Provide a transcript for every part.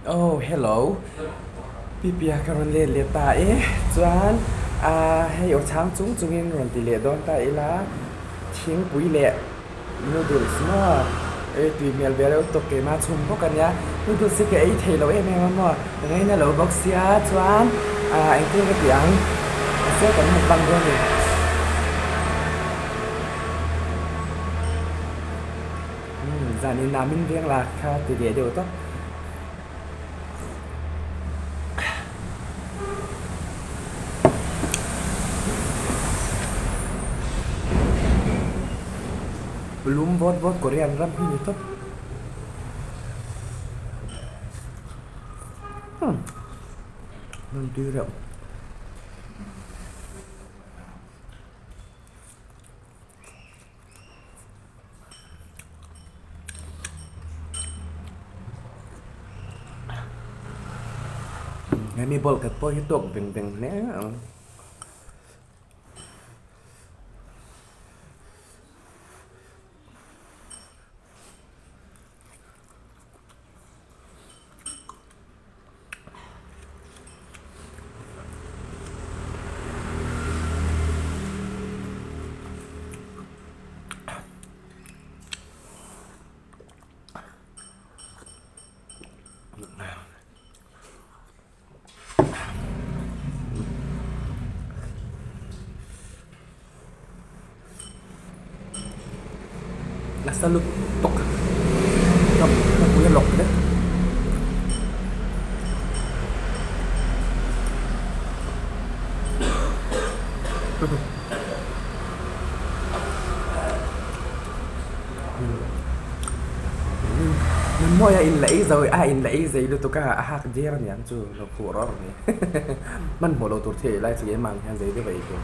Oh hello Pipia ka rawn let leh ta e chuan ah hei aw chhang chung chungin rawn ti leh dawn ta ila thingpui leh noodles maw ei tui hmel ve reuh tawk keimah chhum bawk a nia noodles hi ka ei thei lo em em a maw ka ngaina lo bawk sia chuan ah engtin ka tih ang mahse kan mukbang dawn a ni. Zan in ah min veng la kha ti leh deuh tawp. Lum vawt vawt Korean ram hi ni tawp. Hmun tui reuh. Hemi ball khat pawh hi tawk veng veng hle ang. Nasa lutuk ka pui a lawk vek. Nunmawia in la ei zo a in la ei zei lutuk a a hak der aniang chu lo khuh rawh a ni hmanhmawh lo tur thil ei lai chu keimah ang hian zei deuh a ei tur.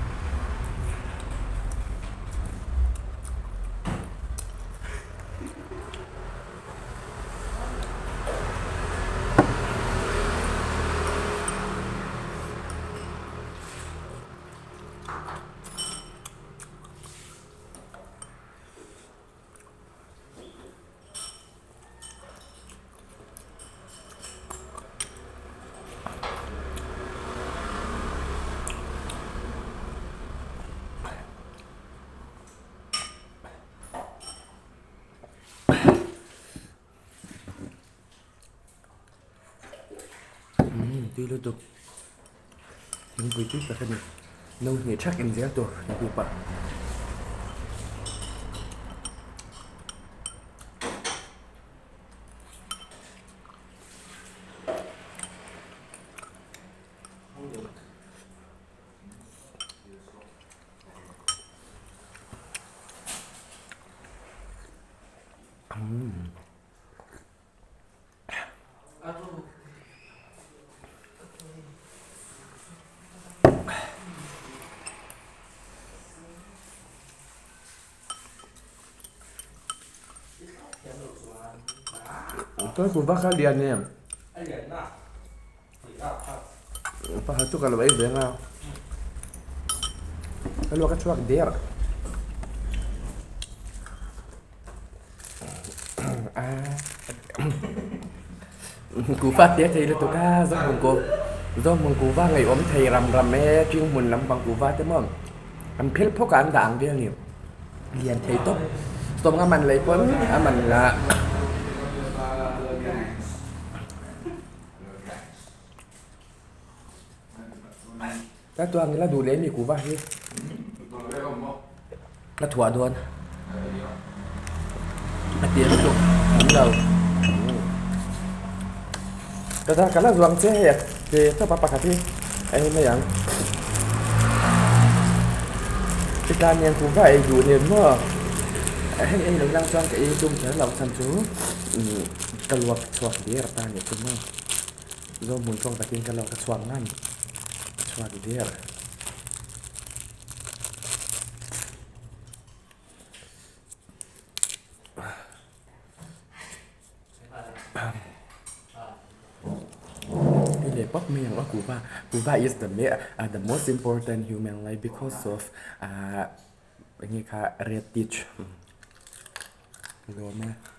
Tui lutuk thingpui tui tak a ni no hnih thak in zel tur thingpui pah. Ka kuva kha lian em? Pakhat chu ka lo ei ve ang a, ka luak a chhuak der a kuva te thei lutuk a zawng hmun zawng hmun kuva ngaihawm thei ram ram e ṭing hmun lampang kuva te maw an phel phawk a an dah ang vel a ni. Lian thei tawp sawm a man lei pawn a man la. Ka tuang ila duh leh mi kuva hi ka thuah dawn a tir lutuk an lo ka ka la zuang che hei a ke tawp a pakhat hi a ei mai ang chutah nen kuva ei duh nen maw hei ei lo lang chuan ka ei tum kher lo chhan chu. Ka luak chhuak der ta nih chu maw Zo hmun tawng takin ka luak a chhuak ngam a chhuak der. Hei leh pawp mai ang a kuhva kuhva is the the most important human life because of enge kha red teach. Lawm e.